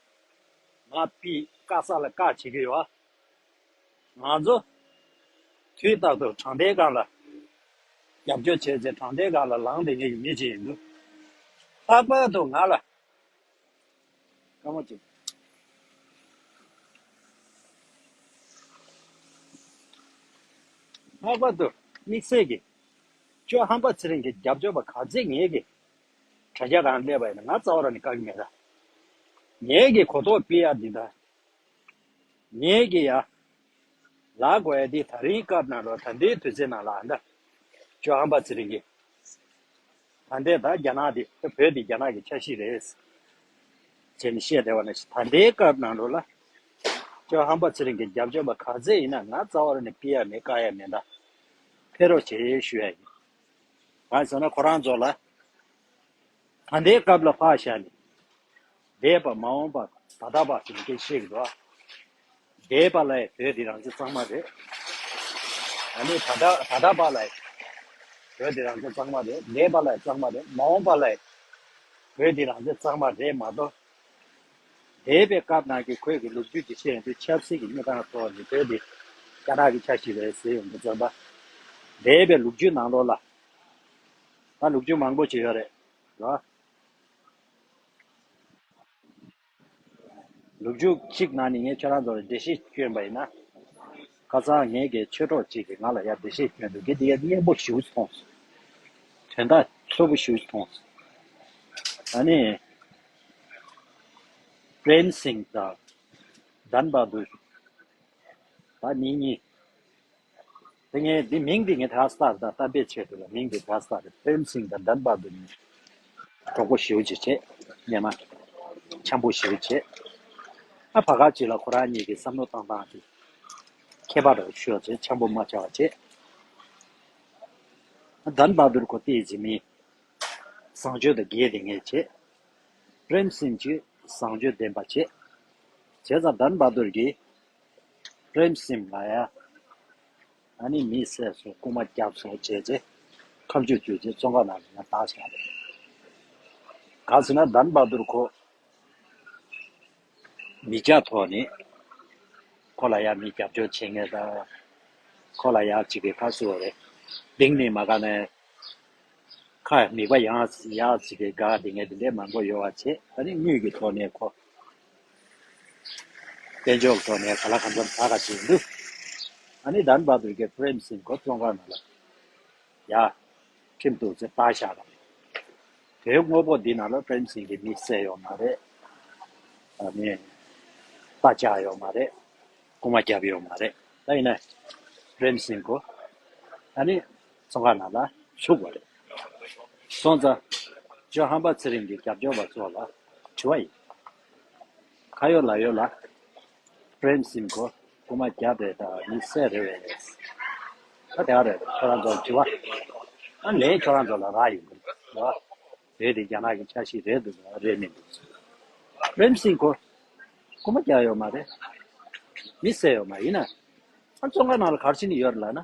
ང་པི་དཀའ་ས་ལ་བཀའ་བྱེད་ཀྱི་ཡོད། ང་ཚོ་དུས་རྟག་ཏུ་དྲང་བདེན་སྒང་ལ་རྒྱབ་སྐྱོར་བྱས་ཚེ་དྲང་བདེན་སྒང་ལ་ལངས་བསྡད་མཁན་གྱི་མི་ཅིག་ཡིན་དུས། ལྷག་པར་དུ་ང་ལ་སྐར་མ་གཅིག་ལྷག་པར་དུ་དམིགས་བསལ་གྱི་ཅོ་ཧམ་པ་ཚེ་རིང་གི་རྒྱབ་སྐྱོར་བ་ག་ཚད་ངེད་ཀྱི་ དྲ་རྒྱ་རང་སླེབས་པ་ཡིན་ན་ང་རྩ་བ་རང་ནས་བཀག་གི་མེད་ད། ངེད་ཀྱི་གོ་རྟོགས་སྤེལ་ཡ་འདི་ད། ངེད་ཀྱི་ཡ། ལ་དགོས་ཡ་འདི་ད་རིང་སྐབས་ནང་ལོ་ད་ལྟའི་དུས་ཚོད་ནང་ལ་ཨ་འདྲ། ཇོ་ཧམ་པ་ཚེ་རིང་གིས། ད་ལྟའི་ད་རྒྱ་ནག་འདི་བོད་འདི་རྒྱ་ནག་གི་ཆ་ཤས་རེད། ཅེས་ནས་བཤད་བསྡད་པ་ནང་བཞིན་ད་ལྟའི་སྐབས་ནང་ལོ་ལ། ཇོ་ཧམ་པ་ཚེ་རིང་གི་རྒྱབ་སྐྱོར་པ་ག་ཚད་ཡིན་ན་ང་རྩ་བ་རང་ནས་སྤེལ་ཡ་མེད་བཀག་ཡ་མེད་ད། ཕེབས་རོགས་བྱེད་ཞུ་ཡ་ཡིན། གང་ཟེར་ན་ཁོ་རང་ཚོ་ལ། ད་ལྟའི་སྐབས་ལ་ཕར་བཞག་ནས། འདས་པ་མ་འོངས་པ་ད་ལྟ་བ་ཟེར་ནས་སྐད་ཆ་བཤད་ཀྱི་འདུག་འདས་པ་ལ་ཡང་བོད་འདི་རང་བཙན་གཙང་མ་རེད། ཨ་ནི་ད་ལྟ་ད་ལྟ་བ་ལ་ཡང་བོད་འདི་རང་བཙན་གཙང་མ་རེད། འདས་པ་ལ་ཡང་གཙང་མ་རེད། མ་འོངས་པ་ལ་ཡང་བོད་འདི་རང་བཙན་གཙང་མ་རེད་མ་གཏོགས། འདས་པའི་སྐབས་ནང་གི་ཁོས་ཀྱི་ལོ་རྒྱུས་ཀྱི་བཤད་ཡོང་དུས་ཆབ་སྲིད་ཀྱི་གནས་སྟངས་ཐོག་ནས་བོད་འདི་རྒྱ་ནག་གི་ཆ་ཤས་རེད་ཟེར་ཡོང་དུས་ཙམ་པ། འདས་པའི་ལོ་རྒྱུས་ནང་ལོགས་ལ། ད་ལོ་རྒྱུས་མང་པོ་ཅིག་ཡོད་རེད། རེད་བ། ལོ་རྒྱུས་གཅིག་ནང་ནས་ངས་ཁྱོད་རང་ཚོར་འགྲེལ་བཤད་བསྐྱོན་པ་ཡིན་ན། ཁ་སང་ངེད་ཀྱི་ཆོས་གྲོགས་གཅིག་གིས་ང་ལ་ཡར་འགྲེལ་བཤད་བསྐྱོན་འདུག་གི་དེ་ཡར་སྙན་པོ་ཞེ་པོ་ཅིག་མཐོང་སོང་། དོན་དག་ལྷུག་པོ་ཞེ་པོ་ཅིག་མཐོང་སོང་། ཨ་ནི། པྲེམ་སིང་དང་། དན་བྷ་དུར། ད་གཉིས་གཉིས། དེ་ངས་འདི་མིང་འདི་ངས་ད་ག་སར་ད་གཏམ་དཔེ་ཆེད་དུ་ལ་མིང་འདི་ད་ག་སར་པྲེམ་སིང་དང་དན་བྷ་དུར་གཉིས་གྲོགས་པོ་ཞེ་པོ་ཅིག་བྱས། སྙེ་མ་འཆམ་པོ་ཞེ་པོ་བྱས། ཨ་བར་སྐབས་ཅིག་ལ་ཁོ་རང་གཉིས་ཀྱི་བསམ་བློ་བཏང་སྟངས་དེ་ཁྱད་པར་འདྲ་བོ་ཤོར་བྱས། འཆམ་པོ་མ་ཆགས་པ་བྱས། ཨ་དན་བྷ་དུར་ཁོ་ཏོག་ཙམ་མི་བཟང་སྤྱོད་དང་འགལ་དེ་ངས་བྱས། པྲེམ་སིང་ཅིག་བཟང་སྤྱོད་ལྡན་པ་བྱས། བྱས་ཙང་དན་བྷ་དུར་གྱིས་པྲེམ་སིང་ལ་ཡ། ཨ་ནི་མི་བསད་སོང་རྐུན་མ་བརྒྱབ་སོང་བྱས་ཚེ་ཁ་མཆུ་བཅུག་ཚེ་བཙོན་ཁང་ནང་ལ་ཡང་བཏང་བཞག་རེད། གང་ཟེར་ན་དན་བྷ་དུར་ཁོ་མི་སྐྱ་ཐོག་ནས་ཁོ་ལ་ཡང་མི་རྒྱབ་སྐྱོར་བྱེད་མཁན་དང་། ཁོ་ལ་ཡང་གཅིག་གི་ཁ་གསོ་རེད། གདིང་ནས་མ་དགའ་ནས་ཁ་མིད་པ་ཡང་ཡང་གཅིག་གི་དགའ་དེ་ངས་དེ་འདྲའི་མང་པོ་ཡོད་པ་བྱས། ཨ་ནི་དངུལ་གྱི་ཐོག་ནས་ཁོ། དཔལ་འབྱོར་ཐོག་ནས་ག་ལ་གང་འཚམ་ད་ག་བྱེད་འདུག་ཨ་ནི་དན་བྷ་དུར་གྱིས་པྲེམ་སིང་ཁོ་བཙོན་ཁང་ནང་ལ་ཡ་ཁྲིམས་གཏུགས་ཚེ་ལྟ་བཞག་པ། དེའི་དངོས་པོ་འདི་ནང་ལ་པྲེམ་སིང་གིས་མི་བསད་ཡོད་མ་རེད། ཨ་ནི་རྟ་བཅག་ཡོད་མ་རེད། རྐུན་མ་བརྒྱབ་ཡོད་མ་རེད། ད་ཡིན་ན་པྲེམ་སིང་ཁོ་ཨ་ནི་བཙོན་ཁང་ནང་ལ་བཅུག་པ་རེད། སོང་ཙང་ཇོ་ཧམ་པ་ཚེ་རིང་གི་རྒྱབ་སྐྱོར་བ་ཚོ་ལ་དྲི་བ་ཡིན། ཁ་ཡོད་ལག་ཡོད་ལ་པྲེམ་སིང་ཁོ་རྐུན་མ་བརྒྱབ་རེད་དང་མི་བསད་རེད་བས། ད་དེ་ག་རེད། ཁྱོད་རང་ཚོར་དྲི་བ། ཨ་ལན་ཁྱོད་རང་ཚོ་ལ་རག་ཡོང་གི་རེད་བ། བོད་དེ་རྒྱ་ནག་གི་ཆ་ཤས་རེད་འདུག་རེད་མི་འདུག་པྲེམ་སིང་ཁོ་རྐུན་མ་བརྒྱབ་ཡོད་མ་རེད། མི་བསད་ཡོད་མ་ཡིན་ན། ཨ་བཙོན་ཁང་ནང་ལ་ག་རེ་བྱས་ནས་ཡོད་རེད་ལབ་ན།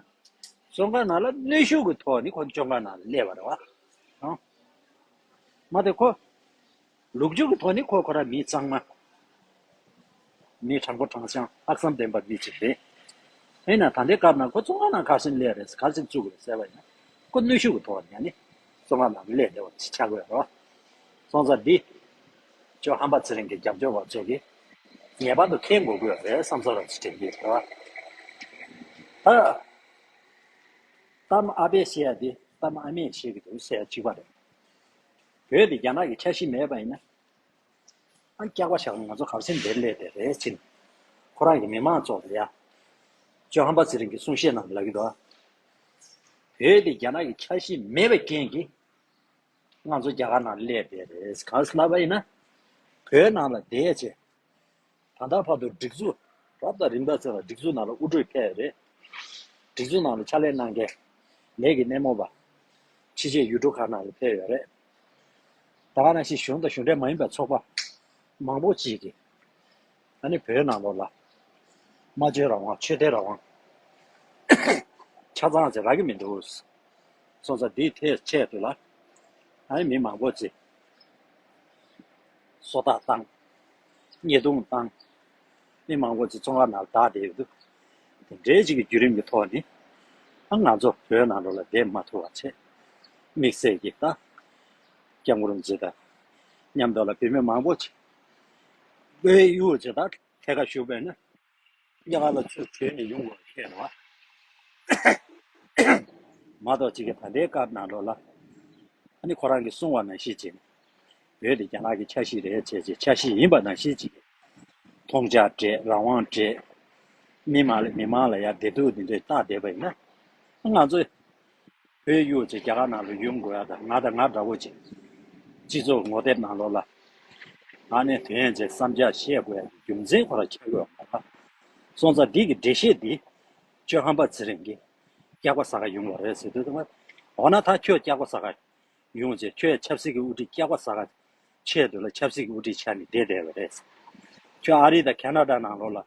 བཙོན་ཁང་ནང་ལ་གནོན་ཤུགས་ཀྱི་ཐོག་ནས་ཁོ་བཙོན་ཁང་ནང་ལ་སླེབས་པ་རེད་བ། ཨང་། མ་དེ་ཁོ། ལུག་རྒྱུ་གི་ཐོག་ནས་ཁོ་ཁོ་རང་མི་གཙང་མ། མི་དྲང་པོ་དྲང་བཞག་ལྷག་བསམ་ལྡན་པ་མི་ཅིག་རེད། ཡིན་ན་ད་ལྟའི་སྐབས་ནང་ཁོ་བཙོན་ཁང་ནང་ག་རེ་བྱས་ནས་སླེབས་རེད། ག་རེ་བྱས་ནས་བཙུགས་རེད་ཟེར་བ་ཡིན་ན། ཁོ་གནོན་ཤུགས་ཀྱི་ཐོག་ནས་ནི་བཙོན་ཁང་ནང་སླེབས་བསྡད་པ་ཅིག་ཆགས་ཀྱི་ཡོད་རེད། སོང་ཙང་འདི་ཇོ་ཧམ་པ་ཚེ་རིང་གི་རྒྱབ་སྐྱོར་བ་ཚོ་གིས་ངེས་པར་དུ་མཁྱེན་དགོས་ཀྱི་ཡོད་རེད་བསམ་ཚོར་བ་ཅིག་དྲན་གྱི་ཡོད་རེད་བ། ད་གཏམ་ཨ་ཕས་བཤད་ཡ་དེ་གཏམ་ཨ་མས་བཤད་ཀྱི་འདུག་ཟེར་ཡ་གཅིག་པ་རེད། བོད་དེ་རྒྱ་ནག་གི་ཆ་ཤས་མེད་པ་ཡིན་ན། ཨ་སྐྱག་པ་བཞག་ང་ཚོ་ག་རེ་བྱས་ནས་འདིར་སླེབས་བསྡད་རེད་ཟེར་ནས། ཁོ་རང་གི་མི་མང་ཚོ་ལ་ཡ། ཇོ་ཧམ་པ་ཚེ་རིང་གི་གསུང་བཤད་ནང་ལ་ལབ་ཀྱི་འདུག་བོད་དེ་རྒྱ་ནག་གི་ཆ་ཤས་མེད་པའི་རྐྱེན་གྱིས། ང་ཚོ་རྒྱ་གར་ནང་སླེབས་བསྡད་རེད། ག་རེ་ལབ་པ་ཡིན་ན། བོད་ནང་ལ་བསྡད་བྱས། ད་ལྟ་བར་དུ་སྒྲིག་འཛུགས་རབ་དང་རིམ་པ་ཚོ་ལ་སྒྲིག་འཛུགས་ནང་ལ་དབུ་ཁྲིད་ཕེབས་ཡོད་རེད། སྒྲིག་འཛུགས་ནང་ལ་ཕྱག་ལས་གནང་མཁན་ལས་ཀྱི་སྣེ་མོ་བ། ཕྱི་རྒྱལ་ཡུལ་གྲུ་ཁག་ནང་ལ་ཕེབས་ཡོད་རེད། ད་ག་ནང་བཞིན་གཞུང་དང་གཞུང་འབྲེལ་མ་ཡིན་པའི་ཚོགས་པ་མང་པོ་ཅིག་གིས་ཨ་ནི་བོད་ནང་ལོགས་ལ་སྨྲ་བརྗོད་རང་དབང་ཆོས་དད་རང་དབང་ཆ་ཚང་ཅིག་རག་གི་མི་འདུག་སོང་ཙང་འདིའི་ཐད་ཆེད་དུ་ལ་ཨ་ནི་མི་མང་པོ་ཅིག་སོ་ཐར་བཏང་། བརྙས་བརྡུང་བཏང་། མི་མང་པོ་ཅིག་བཙོན་ཁང་ནང་བདག་བསྡད་ཡོད་འདུག་དེ་འདྲའི་ཅིག་གི་བརྒྱུད་རིམ་གྱི་ཐོག་ནས་ཨ་ང་ཚོ་བོད་ནང་ལོགས་ལ་བསྡད་མ་ཐུབ་པ་བྱས། དམིགས་བསལ་གྱིས་ད་སྐྱབས་མགོན་རིན་པོ་ཆེ་དང་མཉམ་དུ་ལ་བོད་མི་མང་པོ་ཅིག་བོད་ཡུལ་ཅིག་ད་ཐད་ཀར་ཞུ་བས་ན་རྒྱ་གར་ལ་ཚུར་བྲོས་ནས་ཡོང་དགོས་པ་བཤད་རེད་བ། མ་གཏོགས་ཅིག་གིས་ད་ལྟའི་སྐབས་ནང་ལོགས་ལ་ཨ་ནི་ཁོ་རང་གིས་གསུངས་པ་ནང་བཞིན་བྱས་ནས་ བོད་དེ་རྒྱ་ནག་གི་ཆ་ཤས་རེད་བྱས་བྱས་ཆ་ཤས་ཡིན་པ་ནང་བཞིན་ཅིག་མཐོང་ཆ་སྤྲད། རང་དབང་སྤྲད། མི་མང་ལ་མི་མང་ལ་ཡ་བདེ་སྡུག་འདི་འདྲས་བལྟ་བསྡད་པ་ཡིན་ན། ང་ཚོས་བོད་གཡུག་བྱས་རྒྱ་གར་ནང་ལ་ཡོང་དགོས་ཡ་དང་། ང་དང་ང་འདྲ་བོ་ཅིག་སྤྱི་ཚོགས་ངོ་དེབ་ནང་ལོགས་ལ་ཨ་ནི་དོན་ཡོད་ཅིག་བསམ་འཆར་བཤད་དགོས་ཡ་གི་རྒྱུ་མཚན་ཁོ་རང་ཆགས་ཀྱི་ཡོད་མ་རེད། སོང་ཙང་འདི་གི་འགྲེལ་བཤད་འདི་ཇོ་ཧམ་པ་ཚེ་རིང་གིས་སྐྱག་པ་ཟ་ག་ཡོང་བ་རེད་ཟེར་དུས། འོ་ན་ད་ཁྱོད་སྐྱག་པ་ཟ་ག་ཡོང་བྱས་ཁྱོད་ཆབ་སྲིད་ཀྱི་དབུ་ཁྲིད་སྐྱག་པ་ཟ་ག་ཆེད་དུ་ལ་ཆབ་སྲིད་ཀྱི་དབུ་ཁྲིད་ཆགས་ནས་བསྡད་བསྡད་པ་རེད། ཁྱོད་ཨ་རི་དང་ཁེ་ན་ཌ་ནང་ལོགས་ལ་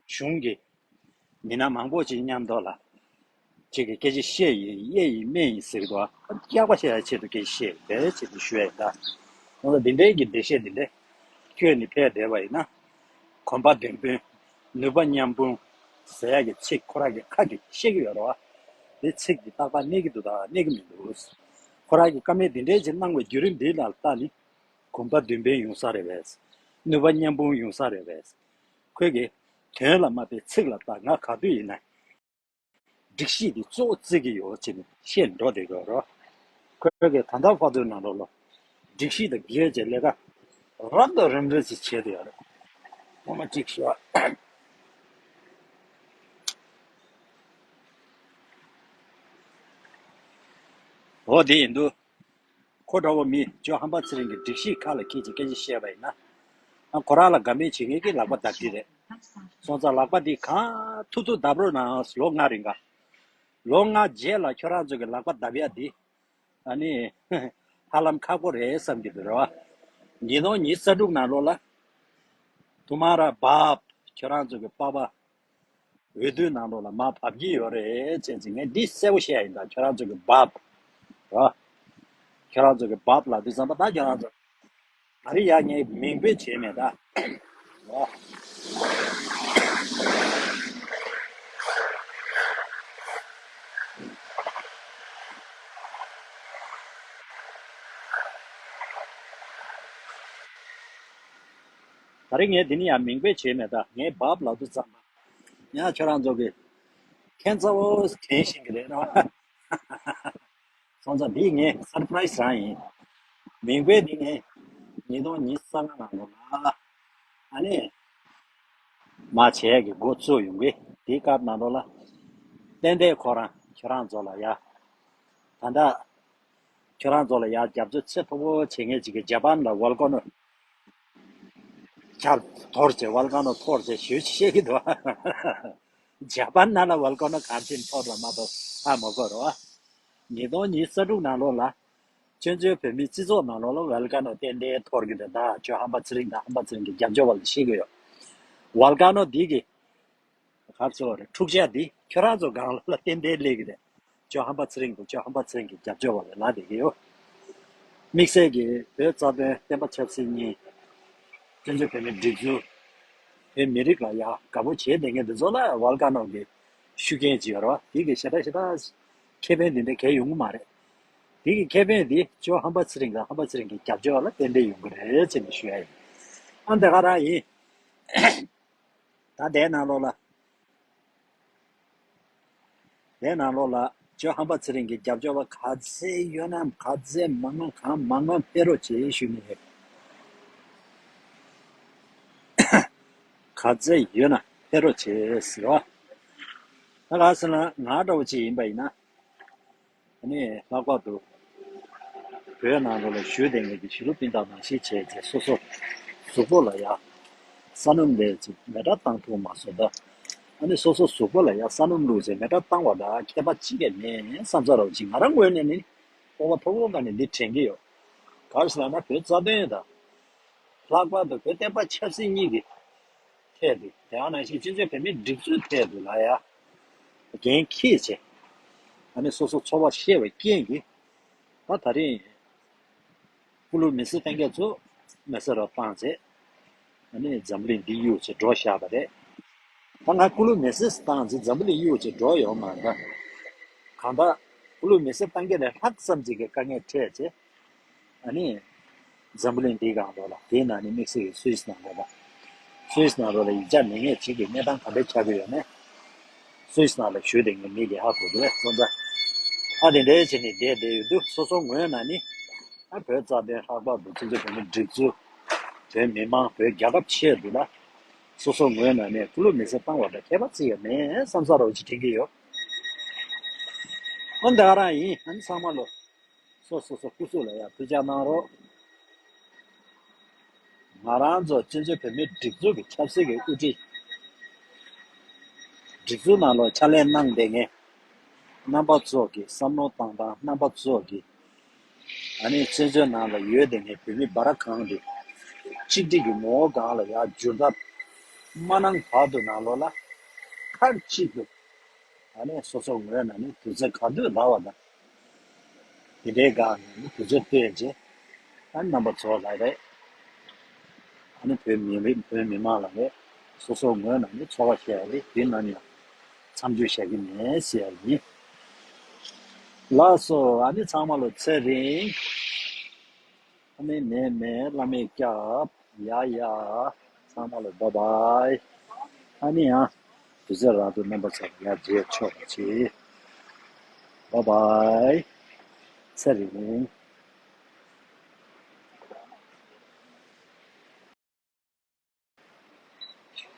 གཞུང་གི་མི་སྣ་མང་པོ་ཅིག་མཉམ་དུ་ལ་ཅིག་གི་སྐད་ཆ་བཤད་ཡིན། གཡས་ཡིན་མས་ཡིན་ཟེར་གི་འདུག་ཨ། སྐྱག་པ་བཤད་ཡ་ཆེད་དུ་སྐད་ཆ་བཤད་ཡིན་པའི་ཆེད་དུ་ཞུ་ཡ་ཡིན་ད། འོ་ན་འདི་འདྲའི་གི་འགྲེལ་བཤད་འདི་འདྲས་ཁྱོད་ནི་ཕེབས་བསྡད་པ་ཡིན་ན། གོམ་པ་མདུན་སྤོས། ནུས་པ་མཉམ་སྤུངས་ཟེར་ཡ་གི་ཚིག་ཁོ་རང་གི་ཁ་གིས་བཤད་ཀྱི་ཡོད་རེད་བ། དེ་ཚིག་འདི་རྟག་པར་གནས་ཀྱི་འདུག་དང་གནས་ཀྱི་མི་འདུག་ཁོ་རང་གིས་བཀའ་མོལ་འདི་འདྲའི་ཅིག་གནང་བའི་བརྒྱུད་རིམ་འདི་ལ་ལྟ་ནི། གོམ་པ་མདུན་སྤོས་ཡོང་ས་རེད་པས། ནུས་པ་མཉམ་སྤུངས་ཡོང་ས་རེད་པས། ཁོས་ཀྱིས་དོན་ལ་མ་དཔེ་ཚིག་ལ་ལྟ། ང་ག་དུས་ཡིན་ན་སྒྲིག་གཞི་འདི་གཙོ་བོ་བརྩི་གི་ཡོད་ཅེས་ནས་བཤད་འགྲོ་བསྡད་ཀྱི་ཡོད་རེད། ཁོས་ཀྱིས་ད་ལྟ་བར་དུ་ནང་ལོགས་ལ་སྒྲིག་གཞི་དང་འགལ་བྱས་ལས་ཀ་རབ་དང་རིམ་པ་ཞིག་བྱས་བསྡད་ཡོད་རེད། ངོ་མ་གཅིག་ཞུ་བ། འོ་དེ་ཡིན་དུས། ཁོ་འདྲ་བོ་མི་ཇོ་ཧམ་པ་ཚེ་རིང་གི་སྒྲིག་གཞིའི་ཁ་ལ་འཁྱེར་ཅིག་སྐད་ཆ་བཤད་པ་ཡིན་ན། ཨ། ཁོ་རང་ལ་དགའ་མོས་བྱེད་མཁན་གྱི་ལག་པ་བརྡབ་ཀྱི་རེད། སོང་ཙང་ལག་པ་འདི་གང་ཐུབ་ཐུབ་བརྡབ་རོགས་གནང་། ལོ་ལྔ་རིང་ག་ལོ་ལྔ་རྗེས་ལ་ཁྱོད་རང་ཚོ་གི་ལག་པ་བརྡབ་ཡ་འདི། ཨ་ནི། ཧ་ལམ་ཁག་པོ་རེད་བསམ་གྱི་འདུག་རེད་བ། ཉིས་སྟོང་ཉི་ཤུ་རྩ་དྲུག་ནང་ལོགས་ལ། ཐུ་མ་ར་བབ། ཁྱོད་རང་ཚོ་གི་པ་ཕ། འོས་བསྡུའི་ནང་ལོགས་ལ་མར་བབས་ཀྱི་ཡོད་རེད་ཅེས་ཅིག་ངས་འདི་གསལ་པོ་བཤད་ཡ་ཡིན་ད། ཁྱོད་རང་ཚོ་གི་བབ། རོ། ཁྱོད་རང་ཚོ་གི་བབ་ལབ་དུས་ཙམ་པ་ད་ཁྱོད་རང་ཚོ། ད་རེས་ཡ་ངས་མིང་དཔེ་བྱས་མེད་ད། རོ། ད་རེས་ངས་འདི་ནས་ཡ་མིང་དཔེ་བྱས་མེད་ད། ངས་བབ་ལབ་དུས་ཙམ་པ། ཡང་ཁྱོད་རང་ཚོ་གི་ཁྱད་མཚར་པོ་དྲན་བཞིན་གི་རེད་རོ། སོང་ཙང་འདི་ངའི་སར་པ་རའི་སི་རང་ཡིན། མིང་དཔེ་འདི་ངས་ཉིས་སྟོང་ཉི་ཤུ་རྩ་ལྔ་ནང་ལོགས་ལ་ཨ་ནི་མར་བྱས་ཀྱི་འགོ་བཙུགས་ཡོང་གི། དེའི་སྐབས་ནང་ལོགས་ལ་ཏན་ཏན་ཁོ་རང་ཁྱོད་རང་ཚོ་ལ་ཡ། ད་ལྟ་ཁྱོད་རང་ཚོ་ལ་ཡ་རྒྱབ་སྐྱོར་ཆེས་མཐོ་པོ་བྱེད་མཁན་ཅིག་གི་ཇ་པན་ལ་ཝོལ་ཀ་ནོ་ཆར་འཐོར་བྱས། ཝོལ་ཀ་ནོ་འཐོར་བྱས་ཞེ་པོ་བཤད་ཀྱི་འདུག་ཇ་པན་ནང་ལ་ཝོལ་ཀ་ནོ་གང་ཅིག་འཐོར་བ་མ་གཏོགས་ཧ་མ་གོ་རོ། ཉིས་སྟོང་ཉི་ཤུ་རྩ་དྲུག་ནང་ལོགས་ལ་ཆོས་འབྱོར་བོད་མིའི་སྤྱི་ཚོགས་ནང་ལོགས་ལ་ཝོལ་ཀ་ནོ་ཏན་ཏན་འཐོར་གྱི་རེད། ད་ཇོ་ཧམ་པ་ཚེ་རིང་དང་ཧམ་པ་ཚེ་རིང་གི་རྒྱབ་སྐྱོར་བ་ལ་བཤད་ཀྱི་ཡོད། ཝོལ་ཀ་ནོ་འདི་གི་ག་རེ་ཟེར་དགོས་རེད། འཁྲུག་ཆ་འདི་ཁྱོད་རང་ཚོ་སྒང་ལ་ཏན་ཏན་སླེབས་ཀྱི་རེད། ཇོ་ཧམ་པ་ཚེ་རིང་དང་ཇོ་ཧམ་པ་ཚེ་རིང་གི་རྒྱབ་སྐྱོར་བ་ལ་ལབ་བསྡད་ཀྱི་ཡོད། དམིགས་བསལ་གྱིས་བོད་རྩ་དོན་བསྟན་པ་ཆབ་སྲིད་གཉིས། བཙན་བྱོལ་བོད་མིའི་སྒྲིག་འཛུགས། བོད་མི་རིགས་ལ་ཡ་དགའ་པོ་བྱས་བསྡད་མཁན་འདི་ཚོ་ལ་ཝོལ་ཀ་ནོ་གི་ཤུགས་རྐྱེན་ཅིག་ཡོད་རེད་བ། དེ་གི་ཞེ་དྲག་ཞེ་དྲག་ཁེ་ཕན་འདི་འདྲ་གང་ཡང་ཡོང་གི་མ་རེད། དེ་གི་ཁེ་ཕན་འདི་ཇོ་ཧམ་པ་ཚེ་རིང་དང་ཧམ་པ་ཚེ་རིང་གི་རྒྱབ་སྐྱོར་བ་ལ་ཏན་ཏན་ཡོང་གི་རེད་ཅེས་ནས་ཞུ་ཡ་ཡིན། ཨ་འདི་ག་རང་ཡིན། ད་དེའི་ནང་ལོགས་ལ། དེའི་ནང་ལོགས་ལ་ཇོ་ཧམ་པ་ཚེ་རིང་གི་རྒྱབ་སྐྱོར་བ་ག་ཚད་ཡོད་ན་ག་ཚད་མང་མང་གང་མང་མང་ཕེབས་རོགས་བྱེད་ཞུ་ནི་རེད། ག་ཚད་ཡོད་ན་ཕེབས་རོགས་བྱེད་ཟེར་བ། ད་ག་ཟེར་ན་ང་འདྲ་བོ་ཅིག་ཡིན་པ་ཡིན་ན། ཨ་ནི་ལྷག་པར་དུ་བོད་ནང་ལོགས་ལ་བཞུགས་བསྡད་མཁན་གྱི་གཞིས་ལུས་སྤུན་ཟླ་ནང་བཞིན་བྱས་བྱས་སོ་སོ་གཟུགས་པོ་ལ་ཡ་ས་སྣུམ་ལས་ཅིག་མེ་སྲེག་བཏང་ཐུབ་མ་སོང་ད། ཨ་ནི་སོ་སོ་གཟུགས་པོ་ལ་ཡ་ས་སྣུམ་བླུགས་བྱས་མེ་སྲེག་བཏང་བ་འདྲ་ཁྱད་པར་ཅི་གས་མེད་བསམ་ས་རོགས་ཅིག་ང་རང་ངོས་ནས་ནི་སྤོབས་པ་མཐོ་པོ་ག་ནས་འདི་དྲན་གྱི་ཡོད། ག་རེ་ཟེར་ན་བོད་རྩ་དོན་དང་། ལྷག་པར་དུ་བོད་བསྟན་པ་ཆབ་སྲིད་གཉིས་ཀྱི་ཐད་དུ་དེ་ཡང་ནང་བཞིན་སྤྱི་ཚོགས་བོད་མིའི་སྒྲིག་འཛུགས་ཐད་དུ་ལ་ཡ་འགན་འཁྱེར་བྱས། ཨ་ནི་སོ་སོ་ཚོར་བ་ཤེས་པའི་རྐྱེན་གྱིས་ད་ད་རེས་སྐུ་ལུས་མེ་སྲེག་བཏང་མཁན་ཚོ་མེ་སྲེག་རོགས་བཏང་བྱས། ཨ་ནི་འཛམ་བུ་གླིང་འདི་གཡུག་བྱས་འགྲོ་བཞག་པ་རེད། ད་ང་སྐུ་ལུས་མེ་སྲེག་བཏང་བྱས་འཛམ་བུ་གླིང་གཡུག་བྱས་འགྲོ་ཡོད་མ་རེད། གང་ལྟར་སྐུ་ལུས་མེ་སྲེག་བཏང་མཁན་ལས་ལྷག་ཙམ་ཅིག་གི་དཀའ་ངལ་འཕྲད་བྱས། ཨ་ནི། འཛམ་བུ་གླིང་འདིའི་སྒང་ལོགས་ལ། དེའི་ནང་ནས་དམིགས་བསལ་གྱི་སུད་སི་ནང་ལོགས་ལ། སུད་སི་ནང་ལོགས་ལ་ཡིག་ཆ་མེད་མཁན་ཅིག་གི་གནས་སྟངས་ག་འདྲ་ཆགས་ཀྱི་ཡོད་མེད། སུད་སི་ནང་ལ་བཞུགས་བསྡད་མཁན་མི་གིས་ཧ་གོ་གི་རེད། སོང་ཙང་། ཨ་དེ་འདྲའི་བྱས་ནས་བསྡད་བསྡད་ཡོད་དུས་སོ་སོ་ངོས་ནས་ནི། ཨ་བོད་རྩ་དོན་ལྷག་པར་དུ་བཙན་བྱོལ་བོད་མིའི་སྒྲིག་འཛུགས། བོད་མི་མང་བོད་རྒྱལ་ཁབ་ཆེད་དུ་ལ། སོ་སོ་ངོས་ནས་ནས་ཀུ་ལུ་མི་སེར་བཏང་བ་དང་ཁྱད་པར་ཅི་ཡང་མེད་བསམ་ས་རོགས་ཅིག་དྲན་གྱི་ཡོད། འོན་ཏེ་ང་རང་ཡིན་ཨ་ནི་ཚང་མ་ལོ། སོ་སོ་སོ་སྐུ་གཟུགས་ལ་ཡང་ཐུགས་ཅག་གནང་རོགས། ང་རང་ཚོ་བཙན་བྱོལ་བོད་མིའི་སྒྲིག་འཛུགས་ཀྱི་ཆབ་སྲིད་ཀྱི་དབུ་ཁྲིད། སྒྲིག་འཛུགས་ནང་ལོགས་ཕྱག་ལས་གནང་བསྡད་མཁན། རྣམ་པ་ཚོ་གི་བསམ་བློ་བཏང་སྟངས་རྣམ་པ་ཚོ་གི། ཨ་ནི་བཙན་བྱོལ་ནང་ལ་ཡོད་བསྡད་མཁན་བོད་མི་འབའ་ར་གང་དེ། གཅིག་སྒྲིལ་གྱི་ངོ་བོ་སྒང་ལ་ཡར་འགྱུར་ཐབས་མ་གནང་བར་དུ་ནང་ལོགས་ལ། མཐའ་གཅིག་ཏུ། ཨ་ནི་སོ་སོ་ངོས་ནས་ནི་དུས་ཚོད་ག་དུས་རག་པ་དང་། དེ་འདྲའི་སྒང་ནས་ནི་དུས་ཚོད་བཏོན་རྗེས། ཨ་ནི་རྣམ་པ་ཚོ་ལ་རེད། ཨ་ནི་བོད་མི་རིགས་བོད་མི་མང་ལ་རེད། སོ་སོ་ངོས་ནས་ནི་ཚོར་བ་བཤད་ཡ་རེད། དེ་ནམ་ཡང་མཚམས་འཇོག་བྱ་གི་མེད་ཟེར་ཡ་ཡིན། ལགས་སོ། ཨ་ནི་ཚང་མ་ལོ་ཚེ་རིང་། ཨ་ནི་མེད་མེད་བླ་མས་སྐྱབས། ཡ་ཡ། ཚང་མ་ལོ་བཱའི་བཱའི། ཨ་ནི་ཡང་། དུས་ཚོད་རག་དུས་རྣམ་པ་ཚོ་ཡར་མཇལ་ཆོག་པ་བྱེད། བཱའི་བཱའི། ཚེ་རིང་།